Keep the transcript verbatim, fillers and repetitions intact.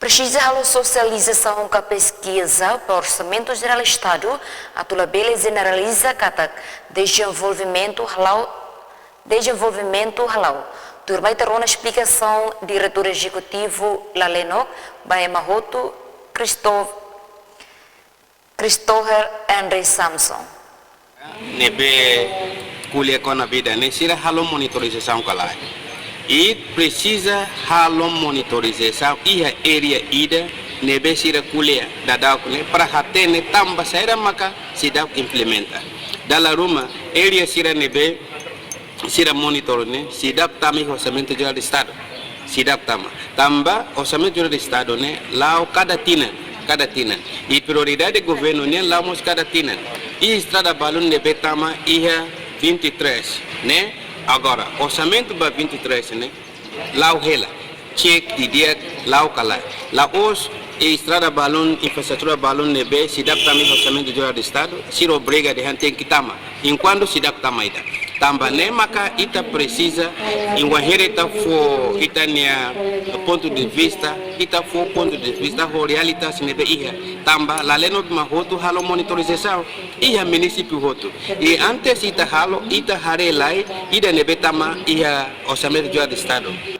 Presiza halo sosializasaun ka peskiza ba Orsamentu Jerál Estadu, atu labele jeneraliza katak dezenvolvimentu hala'o, dezenvolvimentu hala'o. Tuirmai ita rona esplikasaun Diretór Ezekutivu Lalenok ba ema hotu, Christo-, Christopher Henry Samson. Ne'ebé ko'alia kona-ba ida-ne'e, sira halo monitorizasaun ka lae. I presiza halo monitorizasaun iha área ida ne'ebé sira ko'alia daudauk ne'e para hatene tanba saida maka seidauk implementa. Dala ruma, área sira ne'ebé sira monitor ne'e seidauk tama iha Orsamentu Jerál Estadu. Seidauk tama. Tanba Orsamentu Jerál Estadu ne'e la'o kada tinan, kada tinan. I prioridade governu nian la'o mós kada tinan. I estrada balun ne'ebé tama iha vinte e três ne'e, agora, orsamentu ba vinte e três ne'e la'o hela. Cek didi'ak la'o ka lae. La'ós, i estrada balun, infraestrutura balun ne'ebé seidauk tama iha Orsamentu Jerál Estadu, sira obriga dehan tenke tama. Enkuantu seidauk tama ida. Tanba ne'e maka ita presiza, i wainhira ita fó ita-nia pontu de vista, ita fó pontu de vista ho realidade ne'ebé iha. Tanba Lalenok mak hotu halo monitorizasaun iha munisípiu hotu. I antes ita halo, ita haree lai ida ne'ebé tama iha Orsamentu Jerál Estadu.